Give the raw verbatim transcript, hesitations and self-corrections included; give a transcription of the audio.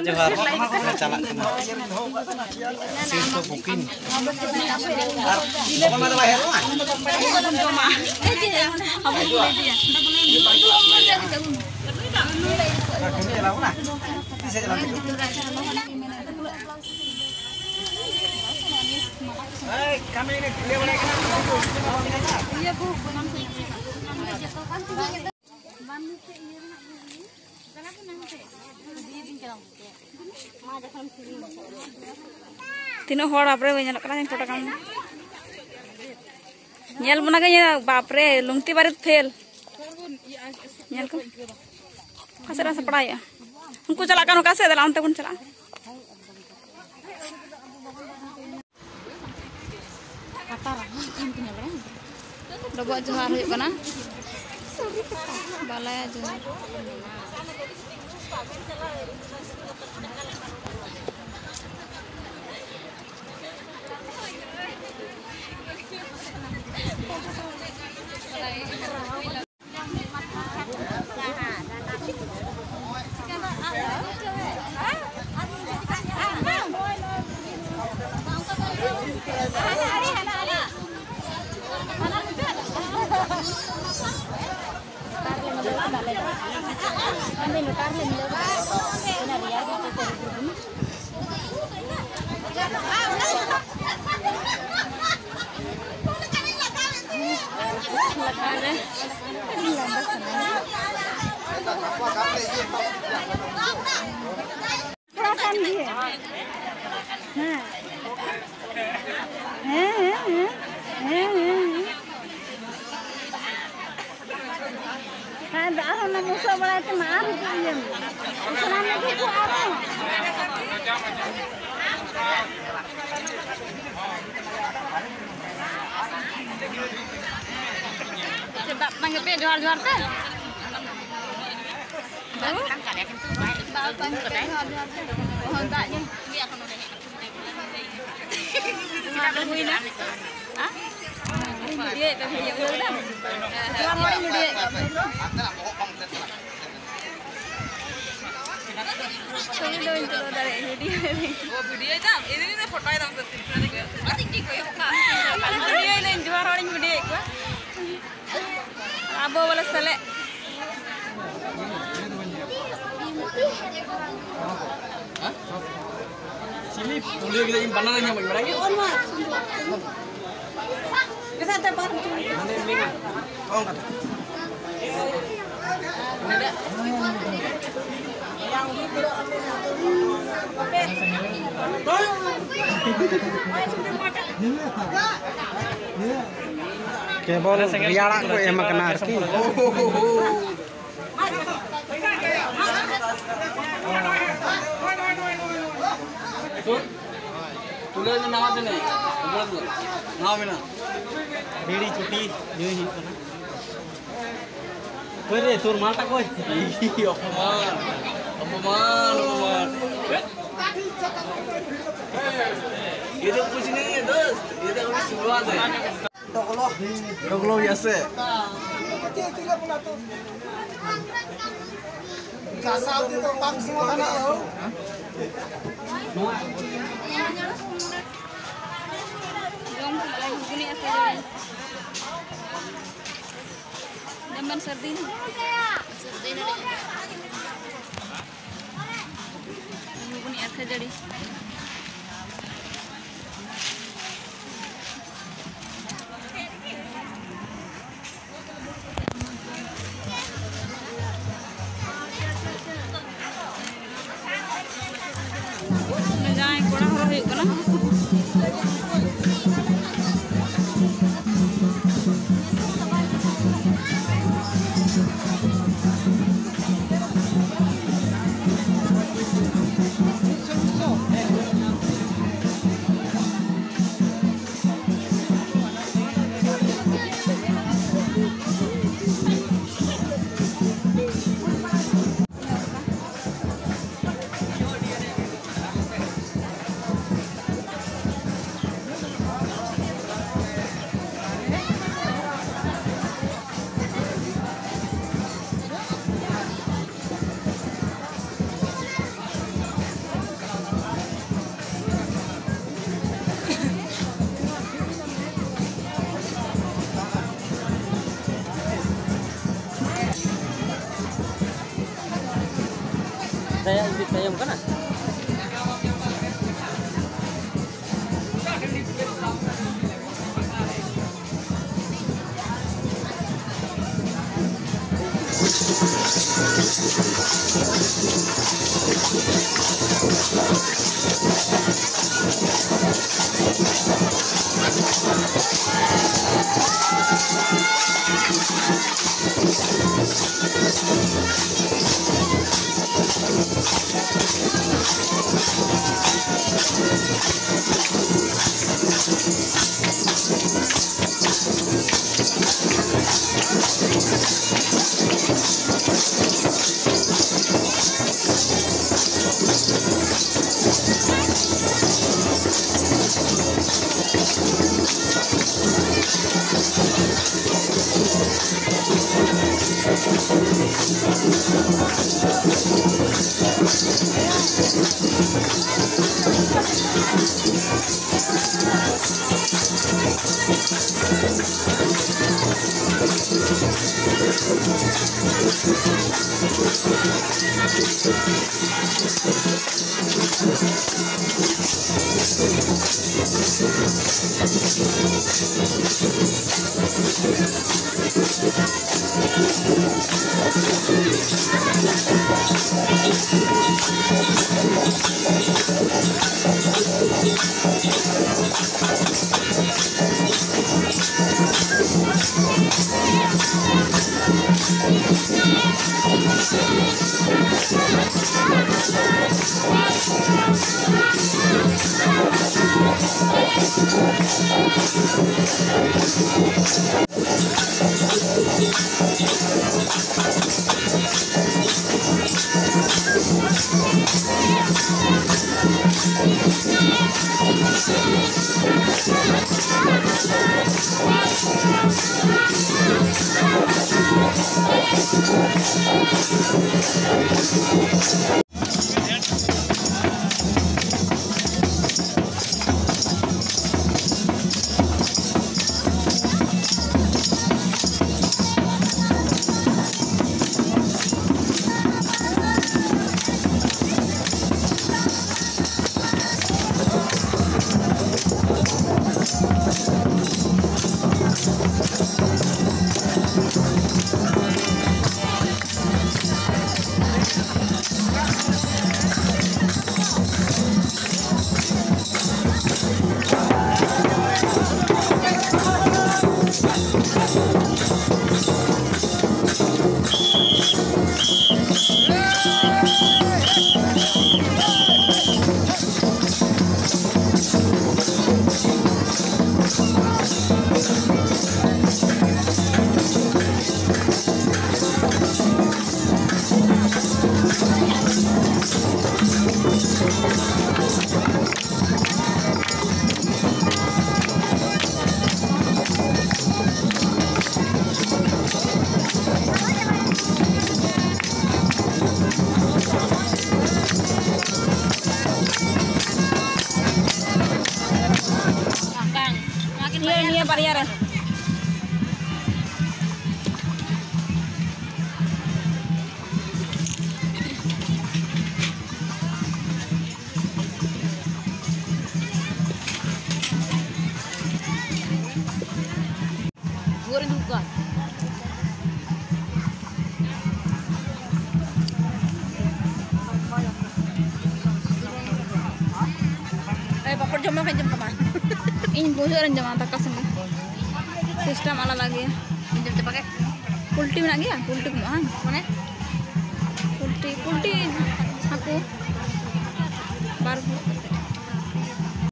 ᱡᱚᱦᱟᱨ᱾ ᱪᱟᱞᱟᱜ ᱠᱟᱱᱟ᱾ ᱥᱤᱴ ᱫᱚ ᱵᱩᱠᱤᱝ᱾ ᱛᱤᱱᱟᱹᱜ ᱦᱚᱲ ᱵᱟᱯᱨᱮ ᱧᱮᱞᱚᱜ ᱠᱟᱱᱟ ᱯᱷᱳᱴᱳ ᱠᱟᱢ᱾ ᱧᱮᱞ ᱵᱚᱱᱟ ᱜᱮ ᱧᱮᱞ, ᱵᱟᱯᱨᱮ, ᱞᱩᱝᱛᱤ ᱵᱟᱨᱮᱛ ᱯᱷᱮᱞ᱾ ᱧᱮᱞ ᱠᱚ᱾ ᱚᱠᱟ ᱥᱮᱫ ᱨᱮ ᱥᱟᱯᱲᱟᱣ ᱦᱩᱭᱩᱜᱼᱟ? ᱩᱱᱠᱩ ᱪᱟᱞᱟᱜ ᱠᱟᱱ ᱚᱠᱟ ᱥᱮᱫ? ᱫᱮᱞᱟ ᱚᱱᱛᱮ ᱵᱚᱱ ᱪᱟᱞᱟᱜᱼᱟ᱾ ᱰᱚᱵᱚᱜ ᱡᱚᱦᱟᱨ ᱦᱩᱭᱩᱜ ᱠᱟᱱᱟ᱾ ᱵᱟᱞᱟᱭᱟ ᱡᱚᱦᱟᱨ᱾ ᱛᱷᱚᱲᱟ ᱠᱟᱱ ᱜᱮᱭᱟ᱾ ᱦᱮᱸ᱾ ᱦᱮᱸ, ᱦᱮᱸ, ᱦᱮᱸ᱾ ᱦᱮᱸ, ᱦᱮᱸ, ᱦᱮᱸ᱾ ᱦᱮᱸ, ᱫᱟᱜ ᱦᱚᱸ ᱚᱱᱟ ᱵᱚᱥᱚᱜ ᱵᱟᱲᱟᱭ ᱛᱮᱢᱟ ᱟᱨ ᱦᱤᱡᱩᱜ ᱤᱭᱟᱹ ᱢᱮ᱾ ᱥᱟᱱᱟᱢ ᱞᱟᱹᱜᱤᱫ ᱠᱚ ᱟᱨᱦᱚᱸ᱾ ᱪᱮᱫ ᱫᱟᱜ ᱛᱮᱛᱟᱝ ᱜᱮᱯᱮ ᱡᱚᱦᱟᱨ ᱡᱚᱦᱟᱨ ᱛᱮ? ᱫᱟᱜ ᱛᱮᱛᱟᱝ ᱠᱟᱫᱟᱭ, ᱠᱤᱱᱛᱩ ᱵᱟᱭ ᱫᱟᱜ ᱛᱮᱛᱟᱝ ᱜᱮᱯᱮ ᱡᱚᱦᱟᱨ ᱡᱚᱦᱟᱨ ᱛᱮ? ᱚᱦᱚᱸ, ᱫᱟᱜ ᱧᱩ᱾ ᱪᱮᱫᱟᱜ ᱯᱮ ᱦᱩᱭᱱᱟ? ᱦᱮᱸ? ᱤᱧ ᱵᱷᱤᱰᱤᱭᱳᱭᱮᱫ ᱯᱮ, ᱵᱷᱤᱰᱤᱭᱳ ᱵᱩᱡᱷᱟᱹᱣ ᱠᱮᱫᱟᱢ? ᱦᱮᱸ, ᱦᱮᱸ, ᱵᱷᱤᱰᱤᱭᱳᱭᱮᱫ ᱯᱮ᱾ ᱪᱷᱚᱵᱤ ᱫᱚ ᱵᱟᱹᱧ ᱛᱩᱞᱟᱹᱣ ᱫᱟᱲᱮᱭᱟᱜᱼᱟ, ᱵᱷᱤᱰᱤᱭᱳ ᱫᱟᱹᱧ᱾ ᱚ, ᱵᱷᱤᱰᱤᱭᱳᱭ ᱫᱟᱢ? ᱤᱧ ᱫᱚᱧ ᱯᱷᱳᱴᱳᱭ ᱫᱟᱢ ᱥᱮ ᱥᱤᱞᱯᱤ ᱫᱚ? ᱵᱷᱤᱰᱤᱭᱳᱭ ᱫᱟᱹᱧ, ᱡᱚᱦᱟᱨ ᱦᱚᱲᱤᱧ ᱵᱷᱤᱰᱤᱭᱳᱭᱮᱫ ᱠᱚᱣᱟ᱾ ᱟᱵᱚ ᱵᱚᱞᱮ ᱥᱮᱞᱮᱫ᱾ ᱪᱤᱞᱤ ᱛᱩᱞᱟᱹᱣ ᱠᱮᱫᱟ? ᱤᱧ ᱵᱟᱱᱟᱨ ᱧᱟᱢ ᱵᱟᱲᱟᱭ ᱜᱮᱭᱟ᱾ ᱠᱮᱵᱚᱞ ᱨᱮᱭᱟᱲᱟᱜ ᱠᱚ ᱮᱢ ᱟᱠᱟᱱᱟ ᱟᱨᱠᱤ᱾ ᱛᱩᱞᱟᱹᱣ ᱢᱮ ᱱᱟᱣᱟ ᱛᱮ ᱱᱮ᱾ ᱱᱟᱣᱟ ᱢᱮᱱᱟᱜ᱾ ᱵᱤᱲᱤ ᱪᱩᱴᱤ ᱧᱩᱭ ᱦᱩᱭᱩᱜ ᱠᱟᱱᱟ᱾ ᱚᱠᱚᱭ ᱨᱮ ᱛᱳᱨ ᱢᱟᱞᱴᱟ ᱠᱚᱭ? ᱚᱯᱚᱢᱟᱱ, ᱚᱯᱚᱢᱟᱱ, ᱚᱯᱚᱢᱟᱱ। ये तो कुछ नहीं है दोस्त, ये तो अभी शुरुआत है। टोकलो। टोकलो भी ऐसे। ᱜᱟᱥᱟᱣ ᱛᱮᱫᱚ ᱵᱟᱝ ᱥᱚᱢᱟᱫᱷᱟᱱᱚᱜᱼᱟ ᱦᱳ᱾ ᱡᱚᱢ ᱦᱩᱭᱩᱜᱼᱟ, ᱜᱷᱩᱜᱽᱱᱤ ᱟᱨ ᱠᱷᱟᱹᱡᱟᱹᱲᱤ᱾ ᱡᱚᱢ ᱵᱮᱱ ᱥᱟᱹᱨᱫᱤᱭᱮᱱᱟ? ᱥᱟᱹᱨᱫᱤᱭᱮᱱᱟᱞᱤᱧ᱾ ᱜᱷᱩᱜᱽᱱᱤ ᱟᱨ ᱠᱷᱟᱹᱡᱟᱹᱲᱤ᱾ ᱡᱟᱦᱟᱸᱭ ᱠᱚᱲᱟ ᱦᱚᱨᱚᱜ ᱦᱩᱭᱩᱜ ᱠᱟᱱᱟ᱾ ᱛᱟᱭᱚᱢ ᱠᱟᱱᱟ᱾ ᱫᱩᱲᱩᱵ ᱠᱚᱜᱼᱟ᱾ ᱮ, ᱯᱟᱯᱚᱲ ᱡᱚᱢ ᱢᱮ, ᱵᱟᱹᱧ ᱡᱚᱢ ᱛᱟᱢᱟ᱾ ᱤᱧ ᱵᱩᱡᱷᱟᱹᱣ ᱨᱮᱧ ᱡᱚᱢᱟ ᱫᱟᱠᱟ ᱥᱚᱸᱜᱮ᱾ ᱥᱤᱥᱴᱮᱢ ᱟᱞᱟᱫᱟ ᱜᱮᱭᱟ᱾ ᱤᱧ ᱡᱚᱢ ᱪᱟᱵᱟ ᱠᱮᱫ᱾ ᱯᱩᱞᱴᱤ ᱢᱮᱱᱟᱜ ᱜᱮᱭᱟ? ᱯᱩᱞᱴᱤ ᱵᱟᱹᱱᱩᱜᱼᱟ, ᱵᱟᱝ? ᱢᱟᱱᱮ? ᱯᱩᱞᱴᱤ, ᱯᱩᱞᱴᱤ ᱦᱟᱹᱠᱩ ᱵᱟᱨ ᱯᱷᱩᱲᱩᱜ ᱠᱟᱛᱮ᱾